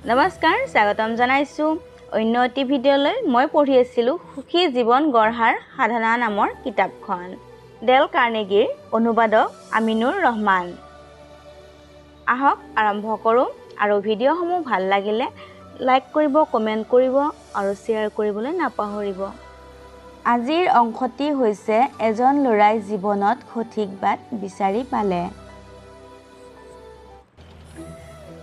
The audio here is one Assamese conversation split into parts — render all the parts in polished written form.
নমস্কাৰ, স্বাগতম জনাইছোঁ অন্য এটি ভিডিঅ'লৈ। মই পঢ়ি আছিলোঁ সুখী জীৱন গঢ়াৰ সাধনা নামৰ কিতাপখন, ডেল কাৰ্নেগীৰ, অনুবাদক আমিনুৰ ৰহমান। আহক আৰম্ভ কৰোঁ। আৰু ভিডিঅ'সমূহ ভাল লাগিলে লাইক কৰিব, কমেণ্ট কৰিব আৰু শ্বেয়াৰ কৰিবলৈ নাপাহৰিব। আজিৰ অংশটি হৈছে এজন ল'ৰাই জীৱনত সঠিক বাট বিচাৰি পালে।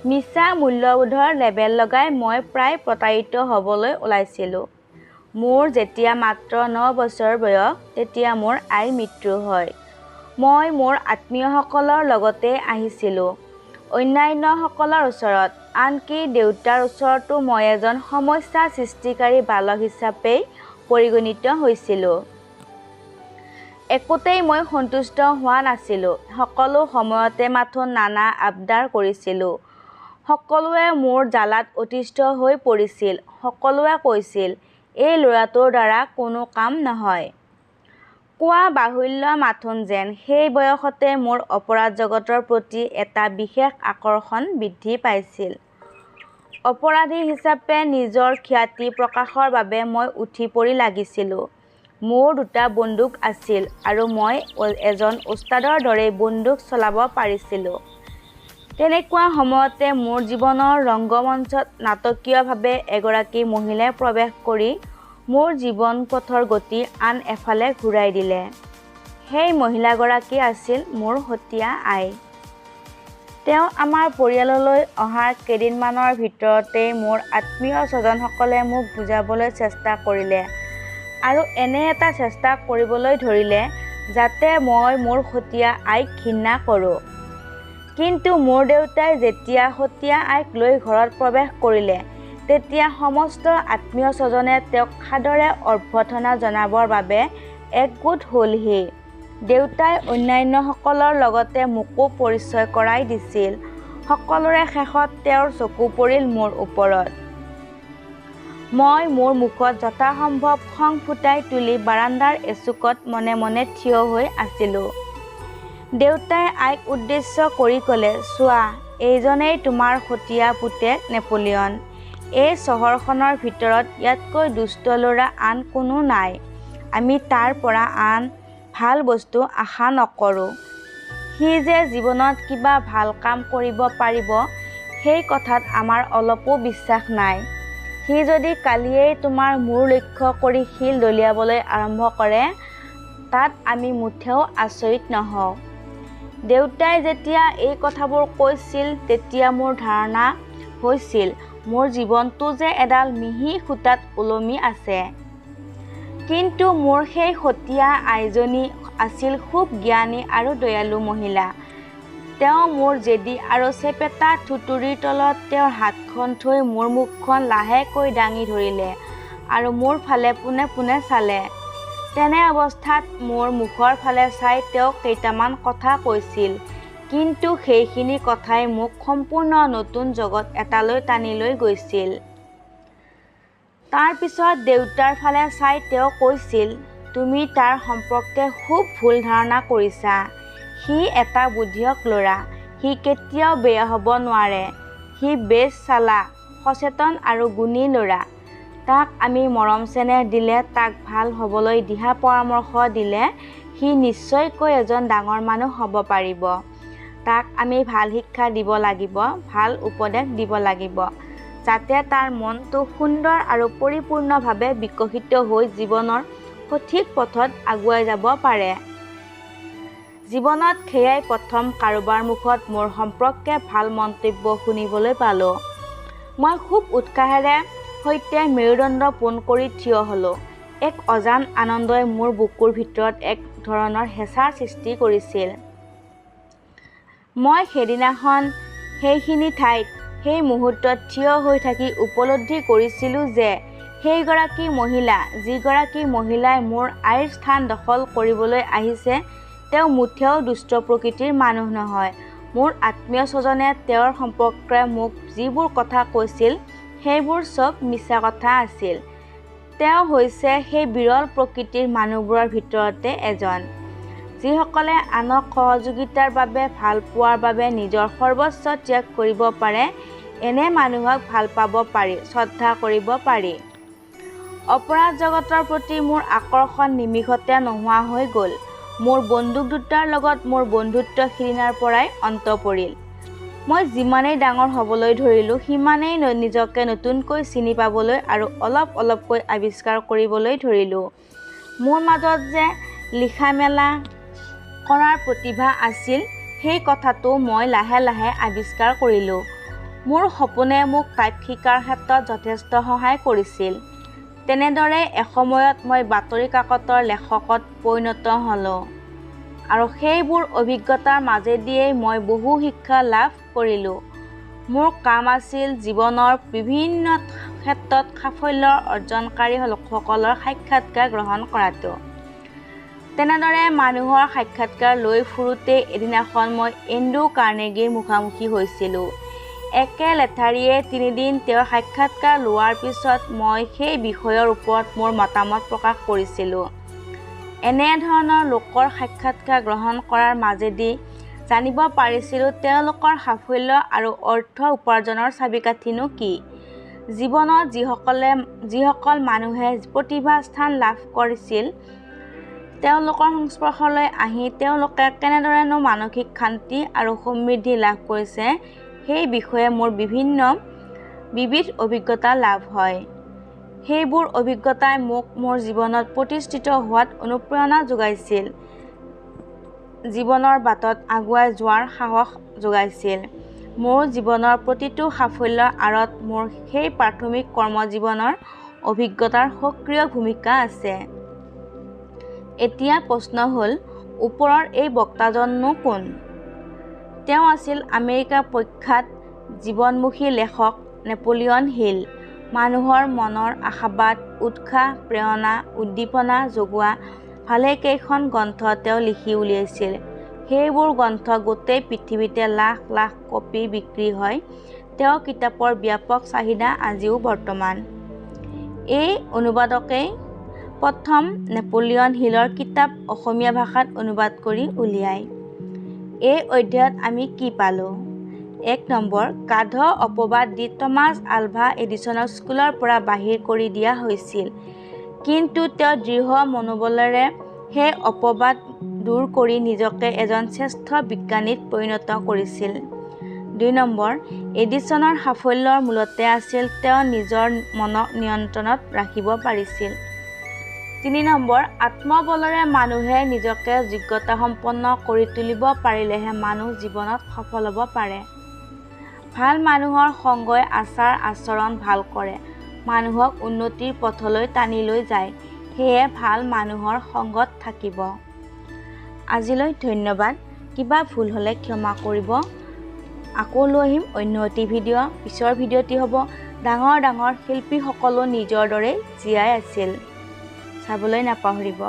মিছা মূল্যবোধৰ লেবেল লগাই মই প্ৰায় প্ৰতাৰিত হ'বলৈ ওলাইছিলোঁ। মোৰ যেতিয়া মাত্ৰ 9 বছৰ বয়স, তেতিয়া মোৰ আইৰ মৃত্যু হয়। মই মোৰ আত্মীয়সকলৰ লগতেই আহিছিলোঁ। অন্যান্যসকলৰ ওচৰত, আনকি দেউতাৰ ওচৰতো মই এজন সমস্যা সৃষ্টিকাৰী বালক হিচাপেই পৰিগণিত হৈছিলোঁ। একোতেই মই সন্তুষ্ট হোৱা নাছিলোঁ। সকলো সময়তে মাথোন নানা আবদাৰ কৰিছিলোঁ। সকলোৱে মোৰ জ্বালাত অতিষ্ঠ হৈ পৰিছিল। সকলোৱে কৈছিল, এই ল'ৰাটোৰ দ্বাৰা কোনো কাম নহয়। কোৱা বাহুল্য মাথোন যেন সেই বয়সতে মোৰ অপৰাধ জগতৰ প্ৰতি এটা বিশেষ আকৰ্ষণ বৃদ্ধি পাইছিল। অপৰাধী হিচাপে নিজৰ খ্যাতি প্ৰকাশৰ বাবে মই উঠি পৰি লাগিছিলোঁ। মোৰ দুটা বন্দুক আছিল আৰু মই এজন ওস্তাদৰ দৰেই বন্দুক চলাব পাৰিছিলোঁ। তেনেকুৱা সময়তে মোৰ জীৱনৰ ৰংগমঞ্চত নাটকীয়ভাৱে এগৰাকী মহিলাই প্ৰৱেশ কৰি মোৰ জীৱন পথৰ গতি আন এফালে ঘূৰাই দিলে। সেই মহিলাগৰাকী আছিল মোৰ সতীয়া আই। তেওঁ আমাৰ পৰিয়াললৈ অহাৰ কেইদিনমানৰ ভিতৰতেই মোৰ আত্মীয় স্বজনসকলে মোক বুজাবলৈ চেষ্টা কৰিলে আৰু এনে এটা চেষ্টা কৰিবলৈ ধৰিলে যাতে মই মোৰ সতীয়া আইক ঘৃণা কৰোঁ। কিন্তু মোৰ দেউতাই যেতিয়া সতীয়া আইক লৈ ঘৰত প্ৰৱেশ কৰিলে, তেতিয়া সমস্ত আত্মীয় স্বজনে তেওঁক সাদৰে অভ্যৰ্থনা জনাবৰ বাবে একগোট হ'লহি। দেউতাই অন্যান্যসকলৰ লগতে মোকো পৰিচয় কৰাই দিছিল। সকলোৰে শেষত তেওঁৰ চকু পৰিল মোৰ ওপৰত। মই মোৰ মুখত যথাসম্ভৱ খং ফুটাই তুলি বাৰাণ্ডাৰ এচুকত মনে মনে থিয় হৈ আছিলোঁ। দেউতাই আইক উদ্দেশ্য কৰি ক'লে, চোৱা, এইজনেই তোমাৰ সতীয়া পুতেক নেপোলিয়ন। এই চহৰখনৰ ভিতৰত ইয়াতকৈ দুষ্ট ল'ৰা আন কোনো নাই। আমি তাৰ পৰা আন ভাল বস্তু আশা নকৰোঁ। সি যে জীৱনত কিবা ভাল কাম কৰিব পাৰিব, সেই কথাত আমাৰ অলপো বিশ্বাস নাই। সি যদি কালিয়েই তোমাৰ মূৰ লক্ষ্য কৰি শিল দলিয়াবলৈ আৰম্ভ কৰে, তাত আমি মুঠেও আচৰিত নহওঁ। দেউতাই যেতিয়া এই কথাবোৰ কৈছিল, তেতিয়া মোৰ ধাৰণা হৈছিল মোৰ জীৱনটো যে এডাল মিহি সূতাত ওলমি আছে। কিন্তু মোৰ সেই সতীয়া আইজনী আছিল খুব জ্ঞানী আৰু দয়ালু মহিলা। তেওঁ মোৰ জেদী আৰু চেপেটা থুঁতৰিৰ তলত তেওঁৰ হাতখন থৈ মোৰ মুখখন লাহেকৈ দাঙি ধৰিলে আৰু মোৰ ফালে পোনে পোনে চালে। তেনে অৱস্থাত মোৰ মুখৰ ফালে চাই তেওঁ কেইটামান কথা কৈছিল, কিন্তু সেইখিনি কথাই মোক সম্পূৰ্ণ নতুন জগত এটালৈ টানি লৈ গৈছিল। তাৰ পিছত দেউতাৰ ফালে চাই তেওঁ কৈছিল, তুমি তাৰ সম্পৰ্কে খুব ভুল ধাৰণা কৰিছা। সি এটা বুদ্ধিয়ক ল'ৰা। সি কেতিয়াও বেয়া হ'ব নোৱাৰে। সি বেছ চালাক, সচেতন আৰু গুণী ল'ৰা। তাক আমি মৰম চেনেহ দিলে, তাক ভাল হ'বলৈ দিহা পৰামৰ্শ দিলে সি নিশ্চয়কৈ এজন ডাঙৰ মানুহ হ'ব পাৰিব। তাক আমি ভাল শিক্ষা দিব লাগিব, ভাল উপদেশ দিব লাগিব, যাতে তাৰ মনটো সুন্দৰ আৰু পৰিপূৰ্ণভাৱে বিকশিত হৈ জীৱনৰ সঠিক পথত আগুৱাই যাব পাৰে। জীৱনত সেয়াই প্ৰথম কাৰোবাৰ মুখত মোৰ সম্পৰ্কে ভাল মন্তব্য শুনিবলৈ পালোঁ। মই খুব উৎসাহেৰে সৈতে মেৰুদণ্ড পোন কৰি থিয় হ'লোঁ। এক অজান আনন্দই মোৰ বুকুৰ ভিতৰত এক ধৰণৰ হেঁচাৰ সৃষ্টি কৰিছিল। মই সেইদিনাখন সেইখিনি ঠাইত সেই মুহূৰ্তত থিয় হৈ থাকি উপলব্ধি কৰিছিলোঁ যে সেইগৰাকী মহিলা, যিগৰাকী মহিলাই মোৰ আইৰ স্থান দখল কৰিবলৈ আহিছে, তেওঁ মুঠেও দুষ্ট প্ৰকৃতিৰ মানুহ নহয়। মোৰ আত্মীয় স্বজনে তেওঁৰ সম্পৰ্কে মোক যিবোৰ কথা কৈছিল, সেইবোৰ চব মিছা কথা আছিল। তেওঁ হৈছে সেই বিৰল প্ৰকৃতিৰ মানুহবোৰৰ ভিতৰতে এজন, যিসকলে আনক সহযোগিতাৰ বাবে, ভাল পোৱাৰ বাবে নিজৰ সৰ্বস্ব ত্যাগ কৰিব পাৰে। এনে মানুহক ভাল পাব পাৰি, শ্ৰদ্ধা কৰিব পাৰি। অপৰাধ জগতৰ প্ৰতি মোৰ আকৰ্ষণ নিমিষতে নোহোৱা হৈ গ'ল। মোৰ বন্দুক দুটাৰ লগত মোৰ বন্ধুত্ব সিদিনাৰ পৰাই অন্ত পৰিল। মই যিমানেই ডাঙৰ হ'বলৈ ধৰিলোঁ, সিমানেই নিজকে নতুনকৈ চিনি পাবলৈ আৰু অলপ অলপকৈ আৱিষ্কাৰ কৰিবলৈ ধৰিলোঁ। মোৰ মাজত যে লিখা-মেলা কৰাৰ প্ৰতিভা আছিল, সেই কথাটোও মই লাহে লাহে আৱিষ্কাৰ কৰিলোঁ। মোৰ সপোনে মোক টাইপ শিকাৰ ক্ষেত্ৰত যথেষ্ট সহায় কৰিছিল। তেনেদৰেই এসময়ত মই বাতৰি কাকতৰ লেখকত পৰিণত হ'লোঁ আৰু সেইবোৰ অভিজ্ঞতাৰ মাজেদিয়েই মই বহু শিক্ষা লাভ কৰিলোঁ। মোৰ কাম আছিল জীৱনৰ বিভিন্ন ক্ষেত্ৰত সাফল্য অৰ্জনকাৰী লোকসকলৰ সাক্ষাৎকাৰ গ্ৰহণ কৰাটো। তেনেদৰে মানুহৰ সাক্ষাৎকাৰ লৈ ফুৰোঁতেই এদিনাখন মই এণ্ড্ৰু কাৰ্নেগীৰ মুখামুখি হৈছিলোঁ। একেলেথাৰিয়ে তিনিদিন তেওঁৰ সাক্ষাৎকাৰ লোৱাৰ পিছত মই সেই বিষয়ৰ ওপৰত মোৰ মতামত প্ৰকাশ কৰিছিলোঁ। এনেধৰণৰ লোকৰ সাক্ষাৎকাৰ গ্ৰহণ কৰাৰ মাজেদি জানিব পাৰিছিলোঁ তেওঁলোকৰ সাফল্য আৰু অৰ্থ উপাৰ্জনৰ চাবিকাঠিনো কি। জীৱনত যিসকল মানুহে প্ৰতিভাৰ স্থান লাভ কৰিছিল, তেওঁলোকৰ সংস্পৰ্শলৈ আহি তেওঁলোকে কেনেদৰেনো মানসিক শান্তি আৰু সমৃদ্ধি লাভ কৰিছে, সেই বিষয়ে মোৰ বিবিধ অভিজ্ঞতা লাভ হয়। সেইবোৰ অভিজ্ঞতাই মোক মোৰ জীৱনত প্ৰতিষ্ঠিত হোৱাত অনুপ্ৰেৰণা যোগাইছিল, জীৱনৰ বাটত আগুৱাই যোৱাৰ সাহস যোগাইছিল। মোৰ জীৱনৰ প্ৰতিটো সাফল্যৰ আঁৰত মোৰ সেই প্ৰাথমিক কৰ্মজীৱনৰ অভিজ্ঞতাৰ সক্ৰিয় ভূমিকা আছে। এতিয়া প্ৰশ্ন হ'ল, ওপৰৰ এই বক্তাজননো কোন? তেওঁ আছিল আমেৰিকাৰ প্ৰখ্যাত জীৱনমুখী লেখক নেপোলিয়ন হিল। মানুহৰ মনৰ আশাবাদ, উৎসাহ, প্ৰেৰণা, উদ্দীপনা যোগোৱা ভালেকেইখন গ্ৰন্থ তেওঁ লিখি উলিয়াইছিল। সেইবোৰ গ্ৰন্থ গোটেই পৃথিৱীতে লাখ লাখ কপি বিক্ৰী হয়। তেওঁৰ কিতাপৰ ব্যাপক চাহিদা আজিও বৰ্তমান। এই অনুবাদকেই প্ৰথম নেপোলিয়ন হিলৰ কিতাপ অসমীয়া ভাষাত অনুবাদ কৰি উলিয়ায়। এই অধ্যায়ত আমি কি পালোঁ? 1 নম্বৰ, গাধ অপবাদ দি টমাছ আলভা এডিছনক স্কুলৰ পৰা বাহিৰ কৰি দিয়া হৈছিল, কিন্তু তেওঁ দৃঢ় মনোবলেৰে সেই অপবাদ দূৰ কৰি নিজকে এজন শ্ৰেষ্ঠ বিজ্ঞানীত পৰিণত কৰিছিল। 2 নম্বৰ, এডিছনৰ সাফল্যৰ মূলতে আছিল তেওঁ নিজৰ মনক নিয়ন্ত্ৰণত ৰাখিব পাৰিছিল। 3 নম্বৰ, আত্মবলেৰে মানুহে নিজকে যোগ্যতাসম্পন্ন কৰি তুলিব পাৰিলেহে মানুহ জীৱনত সফল হ'ব পাৰে। ভাল মানুহৰ সংগই আচাৰ আচৰণ ভাল কৰে, মানুহক উন্নতিৰ পথলৈ টানি লৈ যায়। সেয়ে ভাল মানুহৰ সংগত থাকিব। আজিলৈ ধন্যবাদ। কিবা ভুল হ'লে ক্ষমা কৰিব। আকৌ লৈ আহিম অন্য এটি ভিডিঅ'। পিছৰ ভিডিঅ'টি হ'ব ডাঙৰ ডাঙৰ শিল্পীসকলো নিজৰ দৰে জীয়াই আছিল। চাবলৈ নাপাহৰিব।